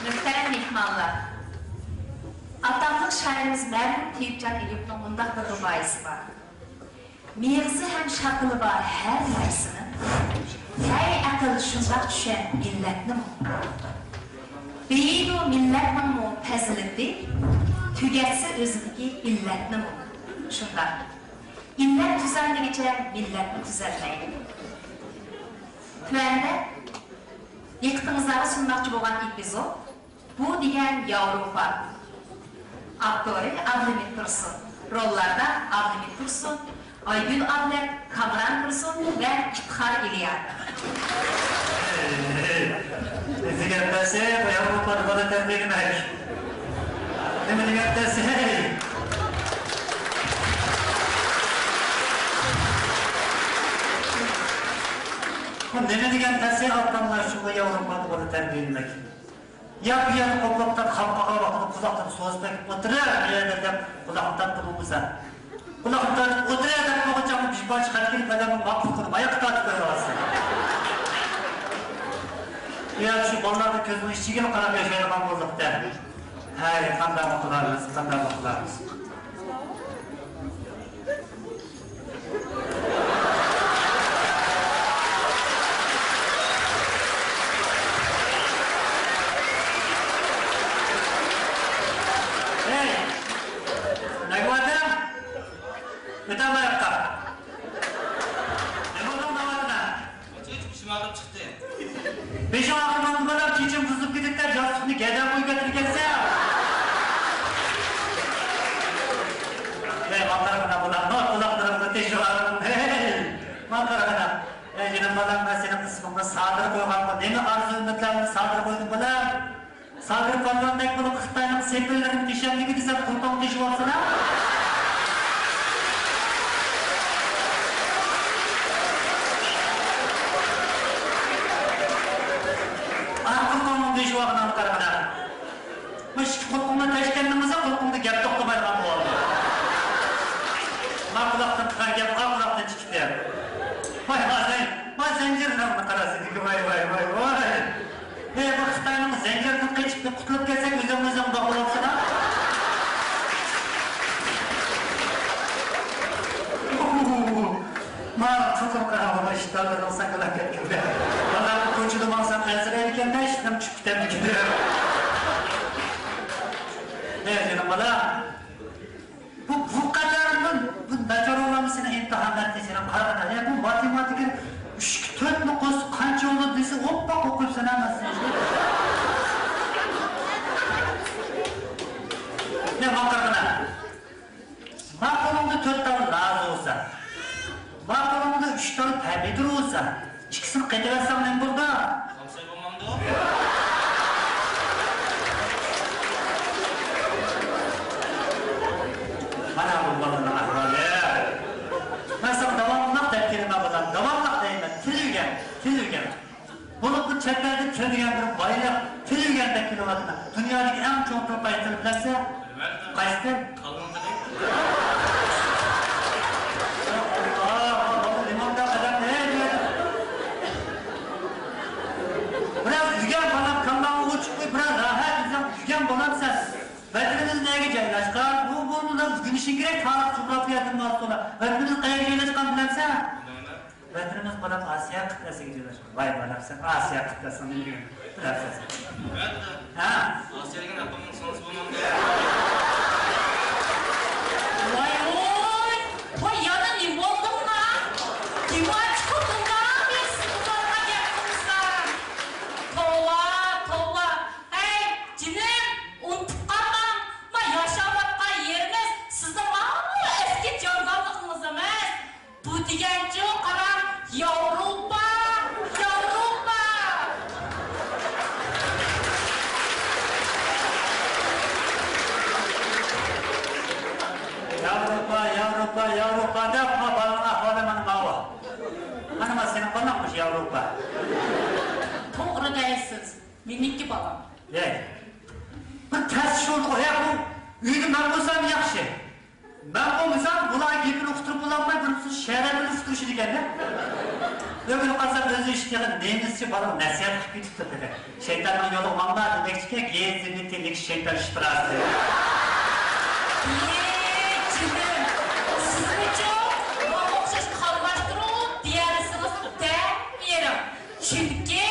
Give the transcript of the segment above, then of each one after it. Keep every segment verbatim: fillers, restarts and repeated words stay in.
مۆھتەرەم مېھمانلار! ئاتاقلىق شائىرىمىز مەرھۇم تېيىپجان ئېيۇپنىڭ مۇنداق بىر رۇبائىيسى بار. مېغىزى ھەم شاكىلى بار ھەر نەرسىنىڭ، ھەي ئەقىل، شۇنداق چۈشەن مىللەتنىمۇ. بېيىيدۇ مىللەتنىڭمۇ پەزىلىتى، تۈگەتسە ئۆزىدىكى ئىللەتنىمۇ. شۇنداق. ئىللەت تۈزەلمىگۈچە مىللەتمۇ تۈزەلمەيدۇ. تۆۋەندە دىققىتىڭىزلارغا سۇنماقچى بولغان ئېپىزود، بۇ دېگەن ياۋروپا. ئاپتورى ئابلىمىت تۇرسۇن. روللاردا ئابلىمىت تۇرسۇن، ئايگۈل ئابلەت، كامران تۇرسۇن ۋە ئىپتىخار ئېلىيار. نېمە دېگەن تەسىر، بۇ ياۋروپادا بالا تەربىيەلىمەك. نېمە دېگەن تەسىر. بۇ نېمە دېگەن تەسىر، ئاپاملار شۇ ياۋروپادا بالا تەربىيەلىمەك. يا بۇ يەردە قوپۇپ تارت، خاپا قالغان ۋاقتىدا قۇلاقتىن سوزۇپ بېكىپ ئولتۇرە، بۇ يەردە دەپ قۇلاقنى تارتقىلى بولمىسا. قۇلاقنى تارتىپ ئولتۇرە دەپ بولغۇچە بىر پارچە خەت كېلىپ، ئادەمنىڭ ماقۇل قىلىپ ئاياققا تارتىپ قويۇۋالسا. بۇ يەردە شۇ بالىلارنىڭ كۆزىنىڭ ئىچىگىلا قاراپ ياشايدىغان بولدۇق-دە. ھەي، قانداقمۇ قىلارمىز، قانداقمۇ قىلارمىز. ھەي! نەگە باردىڭ؟ ئۆتەلمەيۋاتقان. نېمە بولدۇڭ دەۋاتىمەن؟ ئۇنچىلىك بېشىم ئاغرىپ چىقتى. بېشىڭ ئاغرىمامدۇ بالام، چېچىڭ بۇزۇلۇپ كېتىپتۇ، ياستۇقنى گەدەن قويۇپ ياتىدىكەنسەن. ھەي، ماڭا قارىغىنا بالام، قۇلاقلىرىڭنى تېشىۋالدىم. ھەي، ماڭا قارىغىنا. ھەي، جېنىم بالام، مەن سېنىڭ ئىسمىڭنى سادىر قويغانغۇ، نېمە ئارزۇ-ئۈمىدلەرنى سادىر قويدۇم بالام؟ سادىر پالۋاندەك بولۇپ، خىتاينىڭ سېپىللىرىنى تېشەمدىكى دېسەم، قۇلىقىڭنى تېشىۋالسىلا. ئارقا قۇلىقىڭنى تېشىۋالغىنىڭنى قارىغىنا. مۇشۇ ئىككى قۇلىقىڭنى تەشكەندىڭىزا، قۇلىقىڭدا گەپ توختىمايدىغان بولدى. ما قۇلاقتىن چىققان گەپ ئا قۇلاقتىن چىقىپتۇ. ۋاي، ۋاي، ۋاي، ۋاي، زەنجىرلەرنى قاراسىدىكى، ۋاي، ۋاي، ۋاي، ۋاي. ھەي، بۇ خىتاينىڭ زەنجىرىدىن قېچىپ قۇتۇلۇپ كەتسەك، ئۆزۈڭ ئۆزۈڭ دوق بولۇپسىلا. ما قىزىل قاراڭغۇ ئىشتانلىرىڭ ساقلاپ كەتكەندە. بالام، كوچىدا ماڭساڭ ئەنسىرەيدىكەندە، ئىشتىنىڭ چۈشۈپ كېتەمدىكىن. ھەي، جېنىم بالام. بۇ، بۇ قەدەر بۇ، بۇ ناچارلارمۇ سېنى ئىمتىھان ئەتتى، سېنىڭ قارىغىنا. يا، بۇ ماتېماتىكا ئۈچكە تۆتنى قوشسا قانچە بولىدۇ دېسە، ئوپپا قوقۇپسەن ھە، مەن سېنى. يا، ماڭا قارىغىنا. ما قولۇڭدا تۆت تال نازۇ بولسا، ما قولۇڭدا ئۈچ تال پەمىدۇر بولسا، ئىككىسىنى قېتىۋەتسەڭ نېمە بولىدۇ؟ سامساي بولمامدۇ؟ مانا بۇ بالىنىڭ ئەھۋالى. مەن ساڭا داۋاملىق دەپ كېلىمەن، بالام، داۋاملىق دەيمەن. تىل ئۆگەن، تىل ئۆگەن. بولۇپمۇ چەت ئەلدە تىل دېگەن بىر بايلىق، تىل ئۆگەندەك كېلىۋاتىمەن. دۇنيادىكى ئەڭ چوڭ تىل قايسى تىل بىلەمسەن؟ بىلمەيمەن. قايسى تىل؟ كالىنىڭ تىلى. ئاللا، بالىلار نېمانداق ئادەم، ھەي، بىراز ئۆگەن بالام، كاللاڭنى ئوچۇق قوي، بىراز راھەت ئۆزۈڭ ئۆگەن بالام سەن. ۋەتىنىمىز نەگە جايلاشقان؟ بۇ، بۇ، بۇنى ئۆگىنىشىڭ كېرەك، تارىخ، جۇغراپىيەدىن ماس تولا. ۋەتىنىمىز قەيەرگە جايلاشقان بىلەمسەن؟ ۋەتىنىمىز بالام ئاسىيا قىتئەسىگە جايلاشقان. ۋاي بالام، سەن ئاسىيا قىتئەسىنى نېمە دېگەن بىلەمسەن؟ ھە؟ ئاسىيا دېگەن ئاپامنىڭ سىڭلىسى بولمامدۇ؟ ۋاي ۋوي! ۋاي يەنە نېمە بولدۇڭلار؟ نېمە چىقىپ تۇرغان بىر سىڭلىلارغا گەپ قىلسام؟ توۋا، توۋا! ھەي، جېنىم، ئۇنتۇپ قالماڭ، ما ياشاۋاتقان يېرىمىز سىزنىڭ ماۋۇ ئەسكى جاڭگاللىقىڭىز ئەمەس. بۇ دېگەنچۇ، قاراڭ، ياۋروپا، ياۋروپا! ياۋروپا، ياۋروپا، ياۋروپا دەپ، ما بالىنىڭ ئەھۋالى مانا ماۋۇ. مانا، مانا سېنىڭ بالىڭ مۇشۇ ياۋروپا. توغرا دەيسىز، مېنىڭكى بالام. ھەي، بىر تەس چۈش بولدىغۇ، ھە، بۇ ئۆيدە مەن بولسام ياخشى. مەن بولمىسام بۇلار گېپىنى ئۇقتۇرۇپ بولالماي بىر شەرەپنى ئۇقتۇرۇشىدىكەن-دە. ئۆگىنىپ قالسام ئۆزى ئىشتىغان نېمىزچە بالىنى نەسىھەت قىلىپ كېتىپتۇ تېخى. شەيتاننىڭ يولىغا ماڭما دېمەكچىكەن، گېزىنى تېلىك شەيتان شىپىراسى. ئى، جېنىم، سىزمۇچۇ ماڭا ئوخشاش قالماشتۇرۇپ دېيەلىسىڭىز دەم بېرىڭ. چۈنكى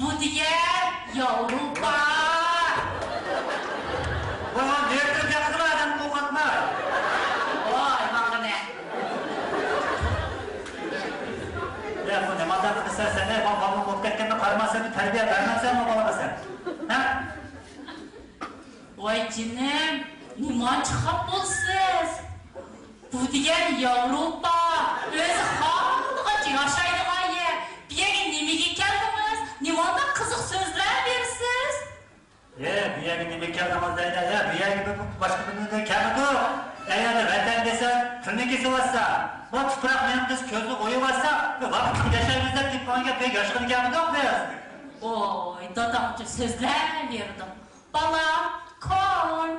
بۇ دېگەن ياۋروپا. ۋاي، ۋاي، نېرىدىن گەپ قىلما، ئادەمنى قورقۇتما. ۋاي، ماڭغىنە. يا، بۇ نېمانداق قىلىسەن سەن، ئەي، بالام بولۇپ كەتكەندە قارىماسەن، تەربىيە بەرمەمسەن بۇ بالىغا سەن. ھە؟ ۋاي جېنىم، نېمانچە خاپا بولىسىز؟ بۇ دېگەن ياۋروپا، ئۆزى خالىغانچە ياشايدىغان يەر. بۇ يەرگە نېمىگە كەلدىڭىز؟ نېمانداق قىزىق سۆزلەۋېرىسىز؟ ھە، بۇ يەرگە نېمىگە كەلدىڭىز دەيدۇ؟ ھە، بۇ يەرگە بىر باشقا بىر نېمىگە كەلمىدۇق. ئە، يەنە ۋەتەن دېسە تىلنى كېسىۋاتسا، بۇ تۇپراق مېنىڭ دېسە كۆزنى ئويۇۋاتسا، بىر ۋاقىتلىق ياشايمىز دەپ كېلىپ قالغان گەپ، بۇ ياشقىلى كەلمىدۇق بىز. ۋوي، داداڭچە سۆزلەۋېرىدۇ. بالام، كون.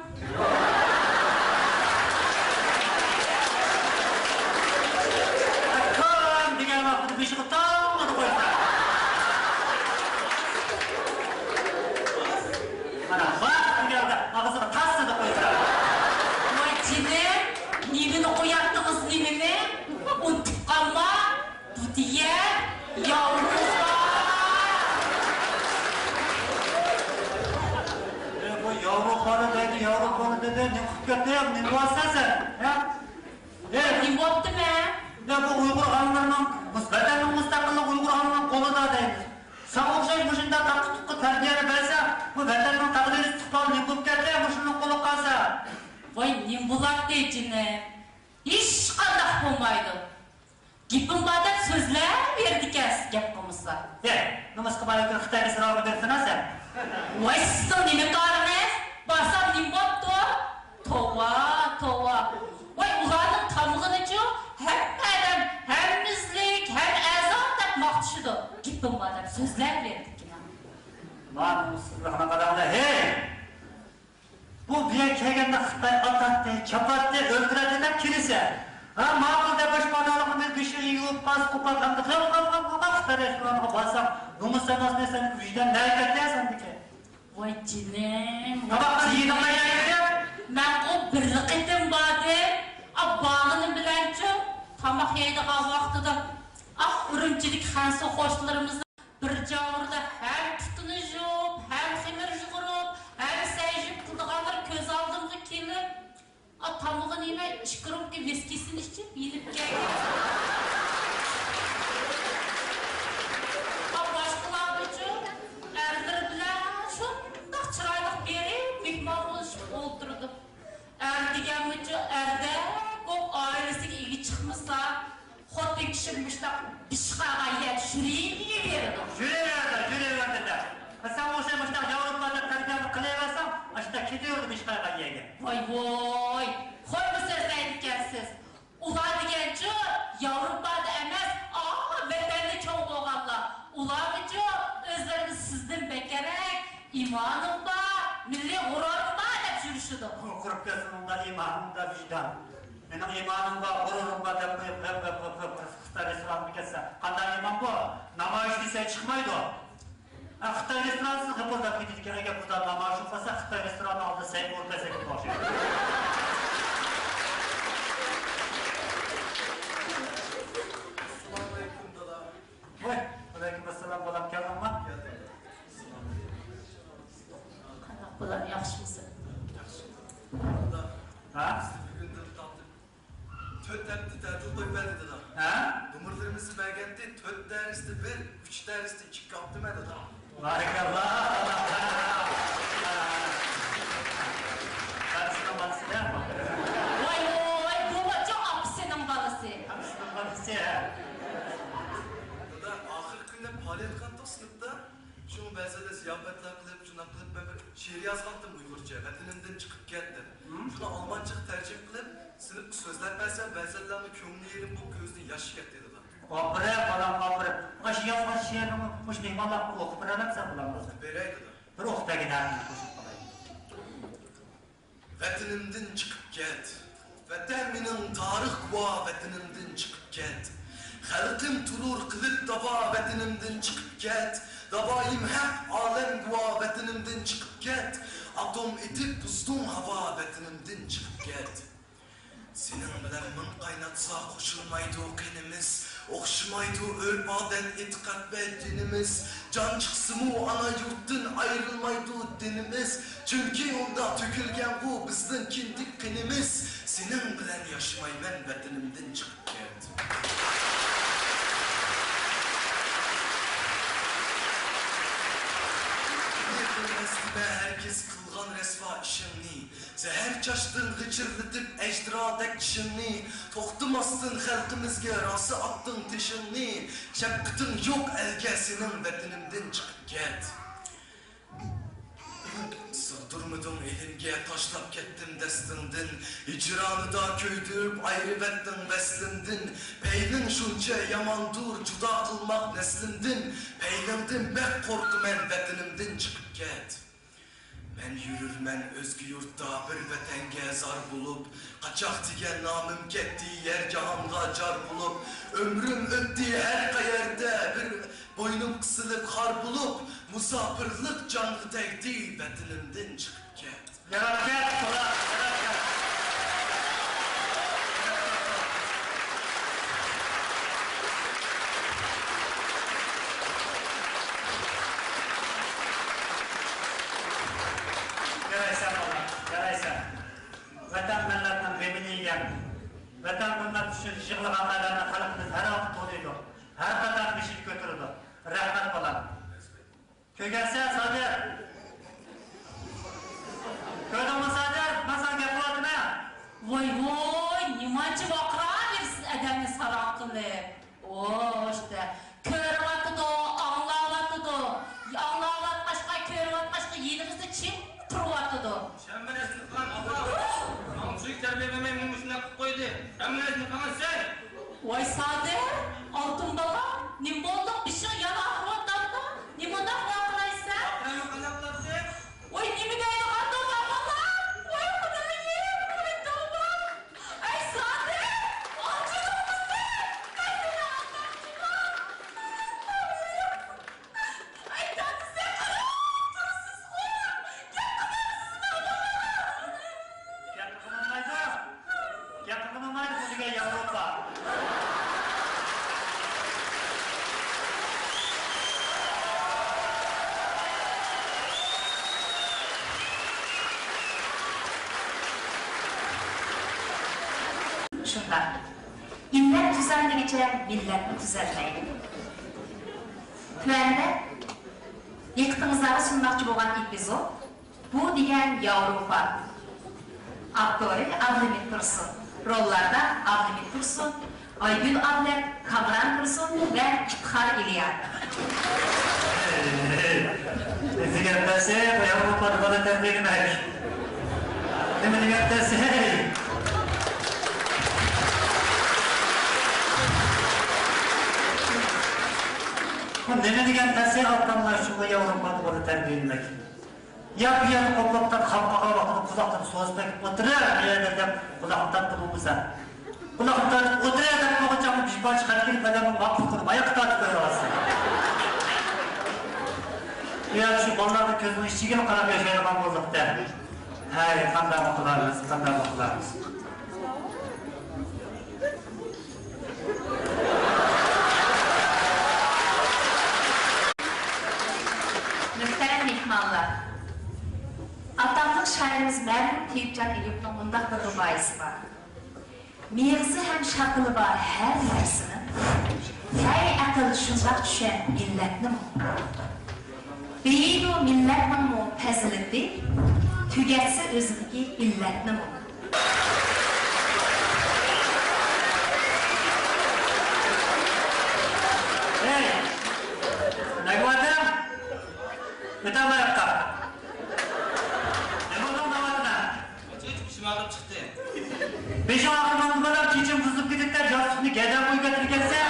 كون دېگەن ۋاقتىدا بېشىغا تاڭلىدى قويسا. مانا، ۋاق دېگەندە ئاغزىغا تاسلىدى قويسا. ۋاي جېنىم، نېمىنى قوياتتىڭىز، نېمىنى؟ ئۇنتۇپ قالما. بۇ دېگەن ياۋروپا. ئە، بۇ ياۋروپانى دەيدۇ، ياۋروپانى دەيدۇ. نېمە قىلىپ كەتتىڭ؟ نېمە بولسا سەن؟ ھە؟ ئە، نېمە بوپتىمەن؟ ئە، بۇ ئۇيغۇر ئانىلىرىنىڭ مۇس-، ۋەتەننىڭ مۇستەقىللىقى ئۇيغۇر ئانىلىرىنىڭ قولىدا دەيمىز. ساڭا ئوخشاش مۇشۇنداق تاققا-تۇققا تەربىيەنى بەرسە، بۇ ۋەتەننىڭ تەقدىرى ئىستىقبالى نېمە بولۇپ كەتتى، مۇشۇنىڭ قولىغا قالسا؟ ۋاي، نېمە بولاتتى جېنىم؟ ھېچقانداق بولمايدۇ. گېپىم بار دەپ سۆزلەۋېرىدىكەنسىز، گەپ قىلمىسا. ھە، نېمىشقا بايىقى خىتاي رېستورانغا بېرىپسەن سەن؟ ۋاي، سىزنىڭ نېمە كارىڭىز؟ بارسام نېمە بوپتۇ؟ توۋا، توۋا. ۋاي، ئۇلارنىڭ تامىقىنىچۇ ھەممە ئادەم ھەممىزلىك، ھەم ئەزا دەپ ماختىشىدۇ. گېپىم بار دەپ سۆزلەۋېرىدىكەن. مانا سىز قاراڭلار، ھەي! بۇ بۇ يەرگە كەلگەندە خىتاي ئاتاتتى، چاپاتتى، ئۆلتۈرەتتى دەپ كېلىسە. ھە، ماقۇل دەپ باشپانالىقىمىز بېشىغا يۇيۇپ، پاس قوپاپ، ئەمدى غىپ، غىپ، غىپ، غىپ، غىپ، خىتاي رېستورانىغا بارساق، نومۇس ساناس دېسەم، ۋىجدان نەگە كەتتى سەندىكى؟ ۋاي جېنىم، تاماقنى يېدىڭلار يا يېدىڭ؟ مەنغۇ بىرلا قېتىم باردىم. ئا، بارغىنىم بىلەنچۇ، تاماق يەيدىغان ۋاقتىدا، ئاھ، ئۈرۈمچىدىكى خەنزۇ قوشنىلىرىمىزنىڭ بىر جاۋۇردا ھەم تۇتۇن يۇيۇپ، ھەم خېمىر يۇغۇرۇپ، ھەم سەي يۇيۇپ قىلىدىغانلار كۆز ئالدىمغا كېلىپ، ئا، تامىقىنى يېمەي، ئىككى رومكا ۋىسكىسىنى ئىچىپ، يېنىپ كەلگەن. ئا، باشقىلارمۇچۇ ئەرلىرى بىلەن شۇنداق چىرايلىق بېرىپ، مېھمان بولۇشۇپ ئولتۇرىدۇ. ئەر دېگەنمۇچۇ ئەردەك بولۇپ، ئائىلىسىگە ئىگە چىقمىسا، خوتۇن كىشى مۇشۇنداق بىشقاغان يەردە يۈرۈۋېرىدۇ. يۈرۈۋېرىدۇ، يۈرۈۋېرىدۇ دە. سەن بولسا مۇشۇنداق ياۋروپادا تەربىيەنى قىلىۋەرسەڭ، ئاشۇنداق كېتىۋېرىدۇ بىشقاغان يەرگە. ۋاي، ۋاي، خويمۇ سۆزلەيدىكەنسىز. ئۇلار دېگەنچۇ ياۋروپادا ئەمەس، ئا، ۋەتەندە چوڭ بولغانلار. ئۇلارمۇچۇ ئۆزلىرىنى سىزدىن بەكرەك ئىمانىم بار، مىللىي غۇرۇرۇم بار دەپ يۈرۈشىدۇ. قۇرۇپ كەتسۇن ئۇنداق ئىمانىڭدا ۋىجدان. مېنىڭ ئىمانىم بار، غۇرۇرۇم بار دەپ قويۇپ، ھۆپ، ھۆپ، ھۆپ، ھۆپ، خىتاي رېستورانىغا كەتسە، قانداق ئىمان بۇ؟ نامايىش دېسە چىقمايدۇ. ھە، خىتاي رېستورانى غىپىلداپ كېتىدىكەن، ئەگەر بۇدا نامايىش بولمىسا، خىتاي رېستورانىنىڭ ئالدىدا سەي قۇرۇپ بەرسەك بولىدۇ. ئەسسالامۇئەلەيكۇم، دادا. ۋاي، ۋەئەلەيكۇم ئەسسالام، بالام، كەلدىڭمۇ؟ كەلدىم. قانداق بالام، ياخشىمۇسەن؟ ياخشى. دادا، ھە؟ بىزنى بۈگۈندىن تارتىپ تۆت ھەپتە تەتىل قويۇپ بەردى، دادا. ھە؟ نومۇرلىرىمىزنى بەرگەنتى، تۆت دەرستە بىر، ئۈچ دەرستە ئىككى ئاپتىمەن، دادا. بارىكاللا. ھەممىسىنىڭ بالىسى-دە. ۋاي، ۋاي، بۇمۇچۇ ئاپىسىنىڭ بالىسى. ھەممىسىنىڭ بالىسى، ھە. دادا، ئاخىرقى كۈنى پائالىيەت قىلاتتۇق سىنىپتا. شۇڭا بەزىدە زىياپەتلەر قىلىپ، شۇنداق قىلىپ، مەن بىر شېئىر يازغانتىم ئۇيغۇرچە، ۋەتىنىمدىن چىقىپ كەت دەپ. ھىم؟ شۇنى ئالمانچىغا تەرجىمە قىلىپ، سىنىپقا سۆزلەپ بەرسەم، بەزەنلەرنىڭ كۆڭلى يېرىم بولۇپ، كۆزىدىن ياش كەتتى، دادا. ئاپىرىن، بالام، ئاپىرىن. ئاشۇ يازغان شېئىرىڭنى مۇشۇ مېھمانلارغا ئوقۇپ بېرەلەمسەن، بالام، ئۆزۈڭ؟ بېرەي، دادا. بىر ئوقۇپ بەرگىنە، قوشۇپ قالاي. ۋەتىنىمدىن چىقىپ كەت. ۋەتەن مېنىڭ تارىخ گۇۋاھ، ۋەتىنىمدىن چىقىپ كەت. خەلقىم تۇرۇر قىلىپ داۋا، ۋەتىنىمدىن چىقىپ كەت. داۋايىم ھەق، ئالەم گۇۋاھ، ۋەتىنىمدىن چىقىپ كەت. ئاتوم ئېتىپ بۇزدۇڭ ھاۋا، ۋەتىنىمدىن چىقىپ كەت. سېنىڭ بىلەن مىڭ قايناتسا قوشۇلمايدۇ قېنىمىز، ئوخشىمايدۇ ئۆرپ-ئادەت، ئېتىقاد ۋە دىنىمىز. جان چىقسىمۇ ئانا يۇرتتىن ئايرىلمايدۇ دىنىمىز. چۈنكى ئۇندا تۆكۈلگەنغۇ بىزنىڭ كىندىك قېنىمىز. سېنىڭ بىلەن ياشىمايمەن، ۋەتىنىمدىن چىقىپ كەت. بىلمەستىمە ھەرگىز قىلغان رەسۋا ئىشىڭنى. زەھەر چاچتىڭ غىچىرلىتىپ ئەجدىرادەك چىشىڭنى، توختىماستىن خەلقىمىزگە راسا ئاتتىڭ تېشىڭنى، شەپقىتىڭ يوق ئەلگە سېنىڭ، ۋەتىنىمدىن چىقىپ كەت. سىغدۇرمىدىڭ ئېلىمگە، تاشلاپ كەتتىم دەستىڭدىن، ھىجرانىدا كۆيدۈرۈپ ئايرىۋەتتىڭ ۋەسلىمدىن، پەيلىڭ شۇنچە ياماندۇر جۇدا قىلماق نەسلىمدىن، پەيلىڭدىن بەك قورقىمەن، ۋەتىنىمدىن چىقىپ كەت. مەن يۈرۈرمەن ئۆزگە يۇرتتا بىر ۋەتەنگە زار بولۇپ، قاچاق دېگەن نامىم كەتتى يەر جاھانغا جار بولۇپ، ئۆمرۈم ئۆتتى ھەر قەيەردە بىر بوينۇم قىسىلىپ خار بولۇپ، مۇساپىرلىق جانغا تەگدى، ۋەتىنىمدىن چىقىپ كەت. يارار كەت، يارار كەت. يارايسەن بالام، يارايسەن. ۋەتەن مىللەتنىڭ غېمىنى يېگەن، ۋەتەن مىللەت ئۈچۈن يىغلىغان ئادەمنى خەلقىمىز ھەر ۋاقىت تونۇيدۇ. ھەر قېتىم بېشىنى كۆتۈرىدۇ. رەھمەت بالام. كۆرگەنسەن سادىر؟ كۆردۈڭمۇ سادىر؟ مەن ساڭا گەپ قىلىۋاتىمەن. ۋاي ۋاي، نېمانچە ۋارقىراۋېرىسىز ئادەمنى ساراڭ قىلىپ. ئوشتە، كۆرۈۋاتىدۇ، ئاڭلاۋاتىدۇ. ئاڭلاۋاتقاچقا، كۆرۈۋاتقاچقا يېنىڭىزدا چىڭ تۇرۇۋاتىدۇ. ھەممە نەرسىنى قىلغان ئاللا. ماڭا چۈشۈنۈك تەربىيە بەرمەي مېنى مۇشۇنداق قىلىپ قويدى. ھەممە نەرسىنى قىلغان سەن. ۋاي سادىر، ئالتۇن بالام، نېمە بولدۇڭ؟ بېشىڭ يەنە ئاغرىۋاتامدۇ؟ نېمانداق ۋارقىرايسەن؟ ئاغرىمۇ قانداق قىلاتتى؟ ۋاي نېمە دەيدىغاندۇ بارماقلار؟ ۋاي خۇدايىم، ۋاي توۋا! ئەي سادىر، ئاچىدىڭمۇ سەن؟ مەن سېنى ئالدامچىمەن. ئەي دادىسى، قاراپ تۇرىسىزغۇ! گەپ قىلمامسىزمۇ ئۇنىڭغا؟ گەپ قىلمايدۇ. گەپ قىلمايدۇ، بۇ دېگەن ياۋروپا. شۇنداق. ئىللەت تۈزەلمىگۈچە مىللەتمۇ تۈزەلمەيدۇ. تۆۋەندە دىققىتىڭىزلارغا سۇنماقچى بولغان ئېپىزود، بۇ دېگەن ياۋروپا. ئاپتورى ئابلىمىت تۇرسۇن. روللاردا ئابلىمىت تۇرسۇن، ئايگۈل ئابلەت، كامران تۇرسۇن ۋە ئىپتىخار ئېلىيار. نېمە دېگەن تەسىر، بۇ ياۋروپادا بالا تەربىيەلىمەك. نېمە دېگەن تەسىر. بۇ نېمە دېگەن تەسىر، ئاپاملار شۇ ياۋروپادا بالا تەربىيەلىمەك. يا بۇ يەردە قوپۇپ تارتىپ خاپا قالغان ۋاقتىدا قۇلاقتىن سوزۇپ بېكىپ ئولتۇرە، بۇ يەردە دەپ قۇلاقنى تارتقىلى بولمىسا. قۇلاقنى تارتىپ ئولتۇرە دەپ بولغۇچە بىر پارچە خەت كېلىپ ئادەمنىڭ ماقۇل قىلىپ ئاياققا تارتىپ قويۇۋالسا. بۇ يەردە شۇ بالىلارنىڭ كۆزىنىڭ ئىچىگىلا قاراپ ياشايدىغان بولدۇق-دە. ھەي، قانداقمۇ قىلارمىز، قانداقمۇ قىلارمىز. مۆھتەرەم مېھمانلار! ئاتاقلىق شائىرىمىز مەرھۇم تېيىپجان ئېيۇپنىڭ مۇنداق بىر رۇبائىيسى بار. مېغىزى ھەم شاكىلى بار ھەر نەرسىنىڭ، ھەي ئەقىل، شۇنداق چۈشەن مىللەتنىمۇ. بېيىيدۇ مىللەتنىڭمۇ پەزىلىتى، تۈگەتسە ئۆزىنىڭكى ئىللەتنىمۇ. ھەي، نەگىۋاتىڭ؟ ئۆتەڭ ئاياققا. نېمە بولدۇڭ ناۋاتىنا؟ بېشىم ئاغرىپ چىقتى. بېشىڭ ئاغرىمامدۇ بالام؟ كېچىڭ بۇزۇلۇپ كېتىدىكەن، ياستۇقنى گەدەن قويۇپ ياتىدىكەنسەن.